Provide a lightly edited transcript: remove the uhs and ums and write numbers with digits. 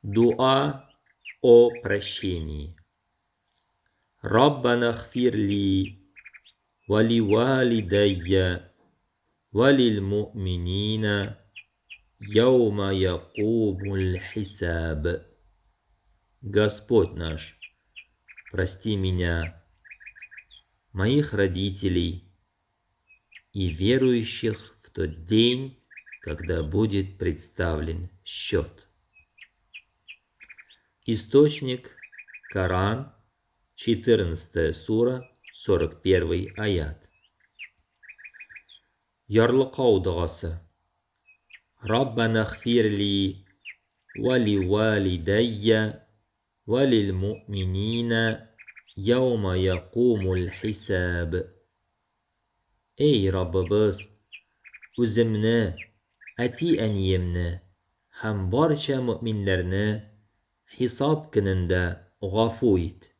Дуа о прощении. Раббана гфир ли ва ли валидайя ва лил муъминина яума якумул хисаб. Господь наш, прости меня, моих родителей и верующих в тот день, когда будет представлен счет. Источник Коран, 14 сура, 41 аят. Ярлыкау догасы. Раббана гфир ли ва ли валидайя ва лил муъминина яума якумул хисаб. Эй, Раббыбыз, үземне, әти-әниемне һәм барча мөэминнәрне хисап көнендә гафу ит.